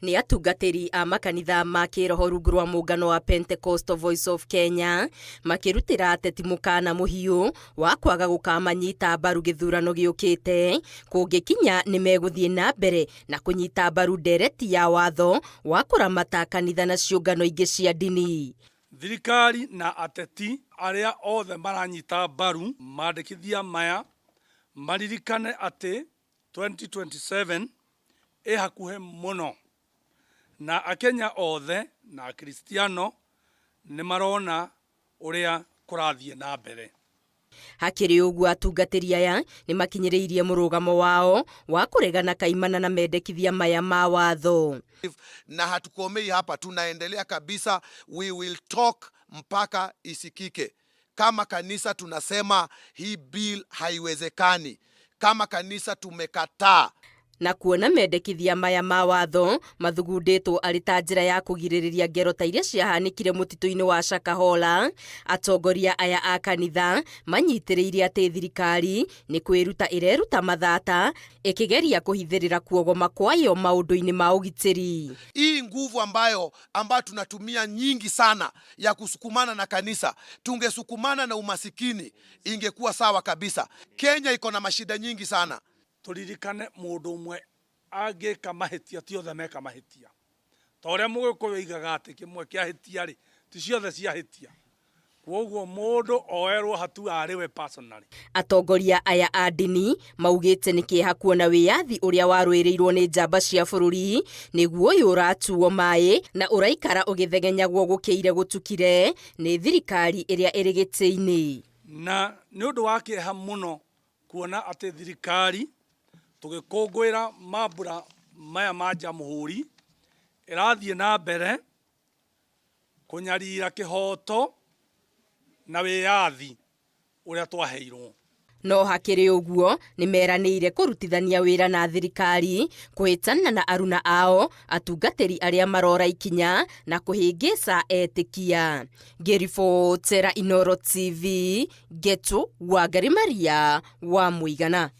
Nĩ atungatĩri a makanitha ma kĩroho rungu rwa mũngano wa Pentecostal Voice of Kenya makĩrutĩra ateti mũkana mũhiũ wa kwaga gũkamanyita mbaru gĩthurano gĩũkĩte kũngĩkinya nĩ megũthiĩ na mbere na kũnyita mbaru ndereti ya watho wa kũramata kanitha na ciũngano ingĩ cia ndini. Thirikari na ateti arĩa othe maranyita mbaru mandĩkithia maya maririkane atĩ 2027 ĩ hakuhĩ mũno na Akenya othe na Akristiano nĩ marona ũrĩa kũrathiĩ na mbere. Hakĩrĩ ũguo, atungatĩri aya nĩ makinyĩrĩirie mũrũgamo wao wa kũregana kaimana na mendekithia maya ma watho. Na hatukomei hapa, tunaendelea kabisa. We will talk mpaka isikike. Kama kanisa tunasema hii bill haiwezekani. Kama kanisa tumekataa. Na kuona mendekithia maya ma watho mathugundĩtwo arĩ ta njĩra ya kũgirĩrĩria ngero ta iria ciahanĩkire mũtitũ-inĩ wa Shakahola, atongoria aya a kanitha manyitĩrĩire atĩ thirikari nĩ kwĩruta ĩreruta mathata ĩkĩgeria kũhithĩrĩra kuogoma kwayo maũndũ-inĩ ma ũgitĩri. Hii nguvu ambayo tunatumia nyingi sana ya kusukumana na kanisa, tungesukumana na umasikini, ingekuwa sawa kabisa. Kenya iko na mashida nyingi sana. Turirikane mũndũ ũmwe angĩka mahĩtia ti othe meka mahĩtia, ta ũrĩa Mũgĩkũyũ oigaga atĩ kĩmwe kĩahĩtia rĩ ti ciothe ciahĩtia. Koguo mũndũ oerwo hatua arĩ we personally. Atongoria aya a ndini maugĩte nĩ kĩeha kuona wĩyathi ũrĩa warũĩrĩirwo nĩ njamba cia bũrũri nĩguo ũyũ ũratuo maĩ na ũraikara ũgĩthegenyagwo gũkĩire gũtukire nĩ thirikari ĩrĩa ĩrĩ gĩtĩ-inĩ. Na nĩ ũndũ wa kĩeha mũno kuona atĩ thirikari tũgĩkũngũĩra mambura maya ma Jamhuri ĩrathiĩ na mbere kũnyarira kĩhoto na wĩyathi ũrĩa twaheirwo. No hakĩrĩ ũguo, nĩ meranĩire kũrutithania wĩra na thirikari kũhĩtana na aruna ao atungatĩri arĩa marora ikinya na kũhĩngĩca etĩkia. Ngĩribotera Inoro TV, Ngetu Wangari Maria wa Mũigana.